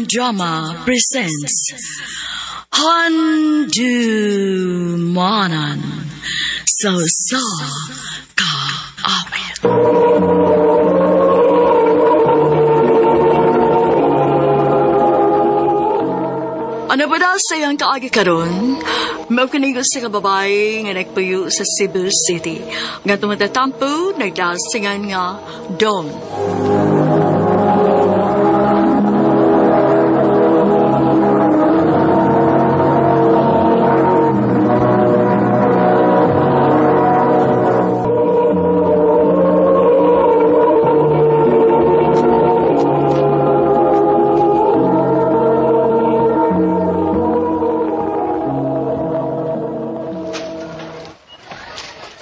Crime Drama presents Handumanan sa Sa Kaawit. Ano ba daw sa iyang kaagi karon? Maukinig sa kababae nga nagpuyo sa Cebu City. Nga tumatatampo, nagdasingan nga Don.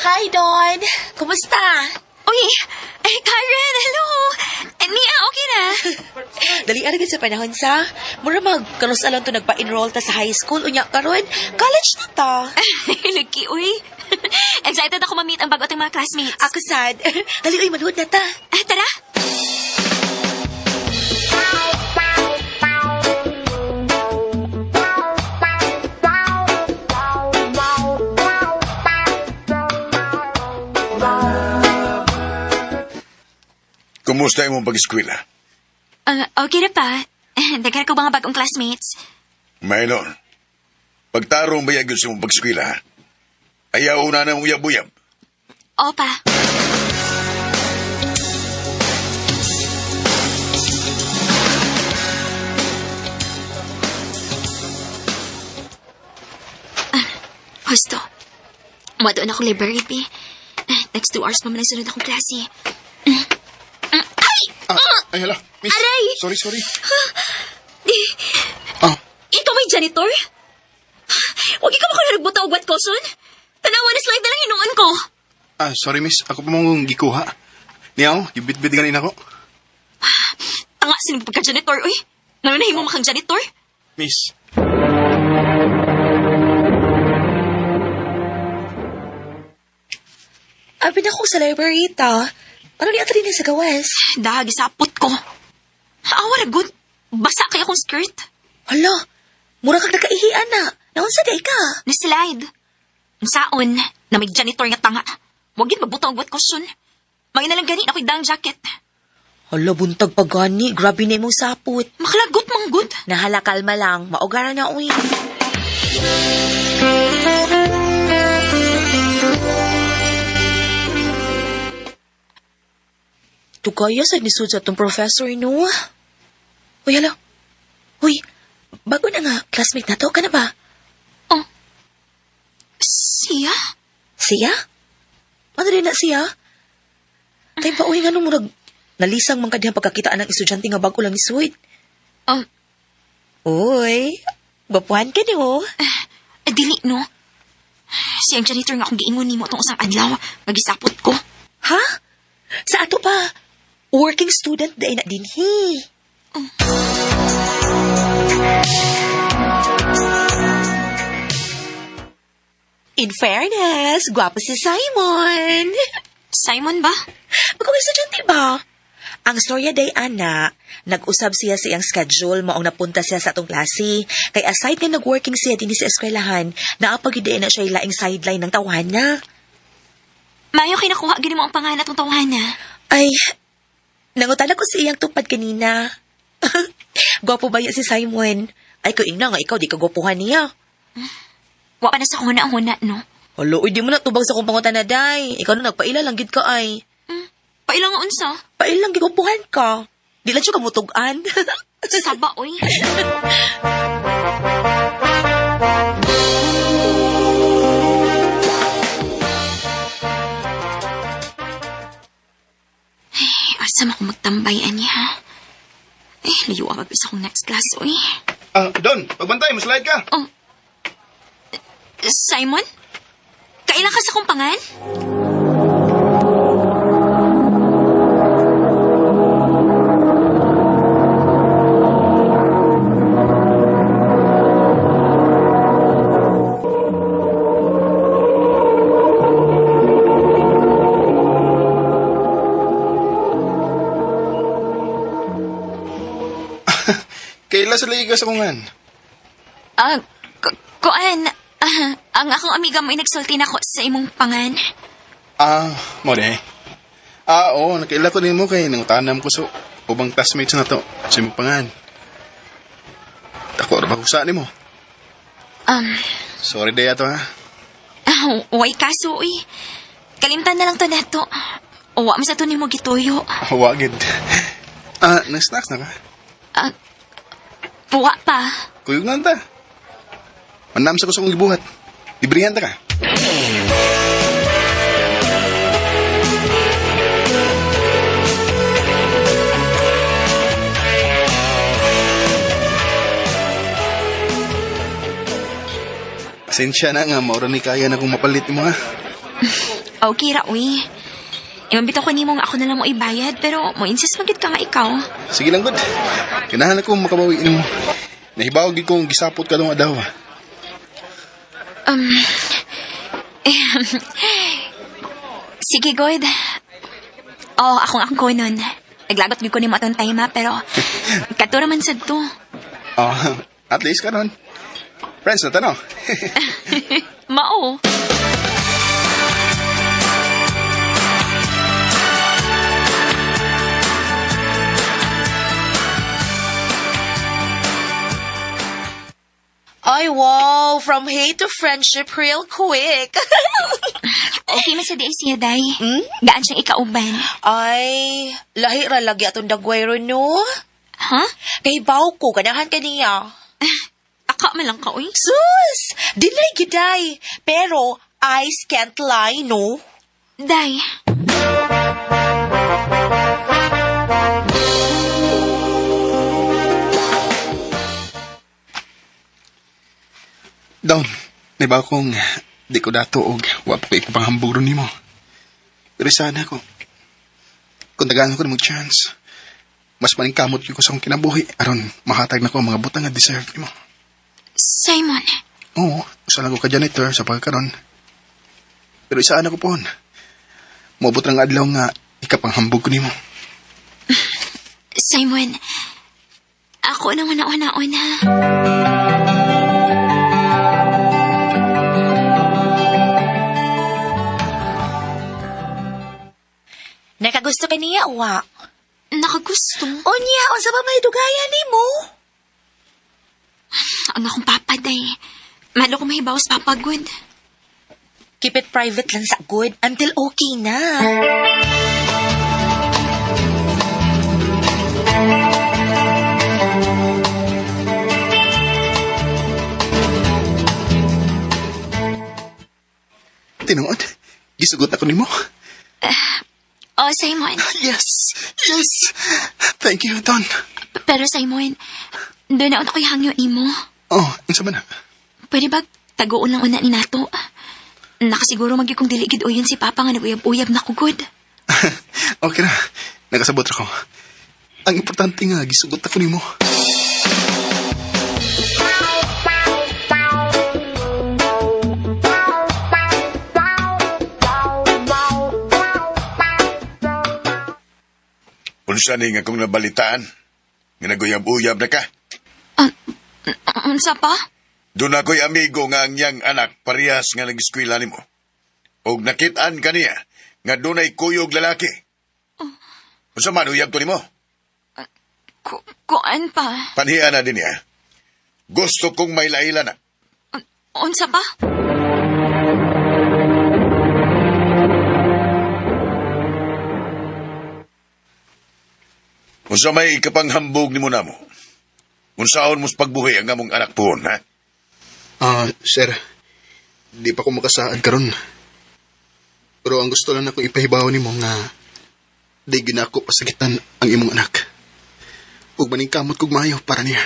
Hi, Dawn! Kumusta? Uy! Eh, Karen! Hello! Eh, Nia, okay na? Dali ara gid sa panahon sa. Mura mag karos alon to nagpa-enroll ta sa high school unya karon college na ta. Lucky, uy. Excited ako ma-meet ang bago ating mga classmates. Ako sad. Dali uy manuod na ta. Ah, tara! Kumusta imong pag-eskwela? Ah, okay na pa. Daghan ko mga bagong classmates. Minor, pagtarong ba yun sa imong pag-eskwela? Ha? Ayaw na na mong uyab-uyab. Opa. Ah, Husto. Madoon ako library, B. Ah, next 2 hours pa man ang sunod akong klase. Mm. Mm, Ay! Ah, ay, hala. Miss. Aray! Sorry, sorry. Ah, Ikaw may janitor? Huwag ikaw ako nagbuta og wet caution. Tanawa na slide na lang hinuon ko. ah, sorry, miss. Ako pa mong gikuha. Niyaw, gibit-bit ganin ako. Tanga sino pagka-janitor, uy. Ngayon na himo makang janitor? Miss. Abi na ko sa library ta. Ano ni ato din sa gawas? Dahag, isapot ko. Awa ra good. Basa kay akong skirt. Hala, mura kag nakaihian na. Naunsa day ka? Ni-slide. Ang saon, na may janitor nga tanga. Huwag yun magbutang og wet caution. Mangina lang gani ako'y dang jacket. Hala, buntag pa gani. Grabe na imong sapot. Makalagot manggod. Nahala kalma lang. Maugara na uy. Tugaya sa nisud sa atong professor, no? Uy, hala. Uy, bago na nga, classmate na to ka na ba? Oh. Siya? Siya? Ano rin na siya? Tayo pa, uy, nga nung murag, nalisang man kadiyang pagkakitaan ng estudyante nga bago lang isuid. Uy, gwapuhan ka no? Eh, dili, no? Siyang janitor nga akong giingon nimo atong usang adlaw. Magisapot ko. Ha? Sa ato pa? Working student day na din, hi. In fairness, gwapo si Simon. Simon ba? Bagong estudyante ba? Ang storya day, ana, nag-usab siya sa iyang schedule maong napunta siya sa atong klase. Kay aside nga nag-working siya din sa eskwelahan, naapag na siya laing sideline ng tawana. Mayo kay nakuha gini mo ang pangalan atong tawhana. Ay, nangutan ako sa iyang tupad kanina. Gwapo ba yan si Simon? Ay, ko ingna nga ikaw, di ka gwapuhan niya. Wa pa na sa huna-huna, no? Alo, uy, di mo na tubag sa kong pangutana, day. Ikaw na nagpaila lang, gid ka ay. Pailang nga unsa? Pailang, gigwapuhan ka. Di lang siya kamutugan. Saba, oy. Ay, asa man ko magtambay, anya? Eh, layo ang pag akong next class, oy. Ah, Don, pagbantay, maslide ka. Simon? Kailan ka sa kumpangan? Kaila sa lagi ka sa kungan? Ah, kuan, ang akong amiga mo nagsulti na ko sa imong pangan. Ah, mo de. Ah, oo, nakaila ko nimo kay nangutanam ko sa ubang classmates na to. Sa imong pangan. Ako ra ba usa nimo? Sorry day ato ha. Way kaso, uy. Kalimtan na lang to nato. Uwa mo sa to nimo gituyo. Wa gid. Ah, nag-snacks na ka? Ah, buwa pa. Kuyog na ta. Manam sa ko sa kong gibuhat. Librihan ta ka. Pasensya na nga, maura ni kaya na kong mapalit mo ha. Okay ra, uy. Imang bitaw ko nimo nga ako na lang mo ibayad, pero mo insist magid ka nga ikaw. Sige lang, good. Kinahan ako makabawi nimo. Nahibaw gid kong gisapot ka dong adaw. Sige, good. Oh, akong akong kunon. Naglagot gyud ko nimo atong time ha, pero katura man sad to. Oh, at least karon. Friends na tanaw. Mao. Ay, wow! From hate to friendship real quick. Okay man sa di siya, day. Gaan siyang ikauban. Ay, lahi ra lagi atong dagway ron, no? Ha? Kay baw ko, ganahan ka niya. Aka man lang ka, uy. Sus! Dinay giday. Pero, eyes can't lie, no? Day. Down, di ba kung di ko dato og wa pa ko ikapanghambog ron nimo. Pero sana ko, kung tagaan ko nimo chance, mas maningkamot gyud ko sa akong kinabuhi aron mahatag na ko ang mga butang nga deserve nimo. Simon. Oo, usa lang ko ka janitor sa pagkaron. Pero isaan ako pohon. Moabot ang adlaw nga ikapanghambog ko nimo. Simon. Ako nang una-una-una. Nakagusto ka niya, wa? Nakagusto. Unya, unsa ba may dugayan nimo? Ang akong papa, day. Malo ko mahibaw sa papa, good. Keep it private lang sa good until okay na. Tinuod, gisugot ako nimo. Oh, Simon. Yes, yes. Thank you, Don. Pero Simon, doon na ko'y hangyo nimo. Oh, unsa man na? Pwede ba tagoon lang una ni nato? Nakasiguro magyud kong dili gid uyon si Papa nga naguyab-uyab na ko gud. Okay na. Nakasabot ra ko. Ang importante nga, gisugot ako nimo. Unsa ni nga kong nabalitaan? Nga naguyab-uyab na ka. Unsa pa? Doon ako'y amigo nga ang iyang anak parehas nga nag-eskwela nimo. Og nakit-an kaniya nga dunay kuyog lalaki. Unsa man uyab to nimo? Kuan pa? Panhian na din niya. Gusto kong may laila na. Unsa pa? Unsa may ikapanghambog nimo namo? Unsaon mo sa pagbuhi ang among anak puhon, ha? Ah, sir. Di pa ko makasaad karon. Pero ang gusto lang ako ipahibaw nimo nga di ginako pasakitan ang imong anak. Ug maningkamot kog maayo para niya.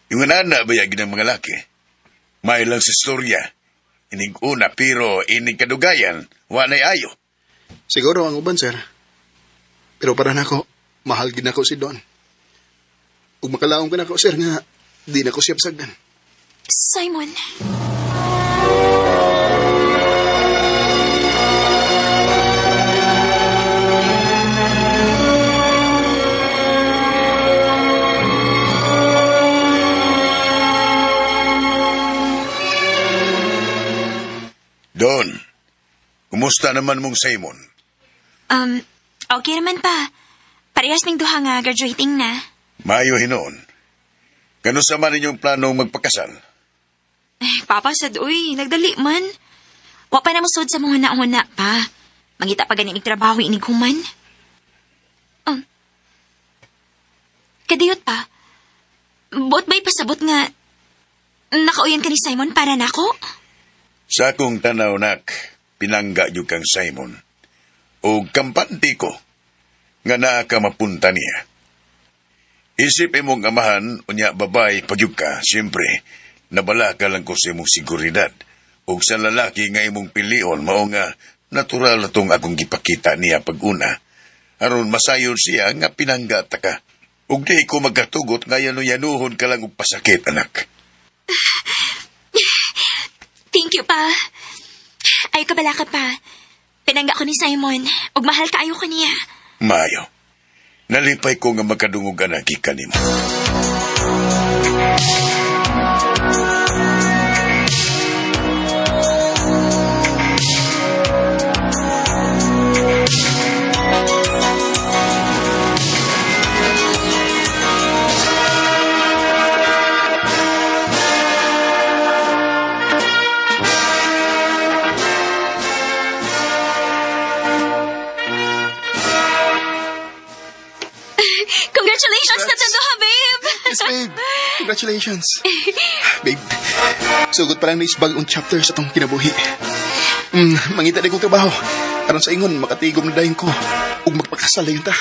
Yung nana ba ng mga laki? May lang sa istorya. Inig una pero inig kadugayan, wa na'y ayo. Siguro ang uban, sir. Pero para nako, mahal gid nako si Don. Ug makalaom ka nako, sir, nga di nako siya pasagdan. Simon. Don, kumusta naman mong Simon? Okay naman pa. Parehas ming duha nga graduating na. Maayo hinoon. Kano sa man inyong planong magpakasal? Eh, Papa, sad, uy, nagdali man. Wa pa na mosud sa mga huna-huna pa. Mangita pa gani mig trabaho inig human. Kadiyot pa. Buot ba'y pasabot nga nakauyan ka ni Simon para nako? Sa akong tanaw, nak, pinangga yun kang Simon. O kampante ko nga naa ka mapunta niya. Isip imong amahan, unya babay, pagyug ka, siyempre, nabala ka lang ko sa imong seguridad. O sa lalaki nga imong pilion, mao nga natural na tong akong gipakita niya pag-una. Aron masayon siya nga pinangga ta ka. Ug di ko magkatugot nga yano-yanuhon ka lang og pasakit, anak. Thank you pa. Ay kabala ka pa. Pinangga ko ni Simon. Ug mahal kaayo ko niya. Maayo. Nalipay ko nga makadungog anak gikan nimo. Congratulations na duha, babe! Yes, babe. Congratulations. Babe, sugod pa lang na isbag-ong chapter sa tong kinabuhi. Mangita na kong trabaho. Aron sa ingon, makatigom na dayon ko. Ug magpakasal na yun ta.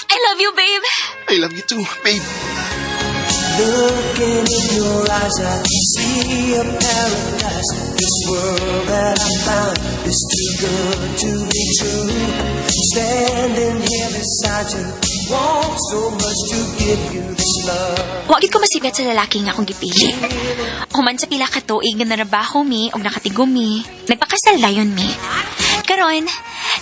I love you, babe. I love you too, babe. Looking in your eyes, I see a paradise. This world that I found is too good to be true. Standing here beside you, want so much to give you this love. Wa gid ko masigat sa lalaki nga akong gipili. Human sa pila ka tuig nga narabaho mi og nakatigom mi, nagpakasal dayon mi. Karon,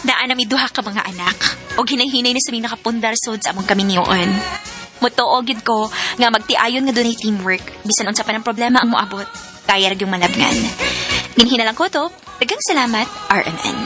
naa na mi duha ka mga anak og hinay-hinay na sa mi nakapundar sud sa among kaminyoon. Mutuo gid ko nga magtiayon nga dunay teamwork bisan unsa pa ng problema ang moabot. Kaya ra gyud malabngan. Ginhina lang ko to. Daghang salamat, RMN.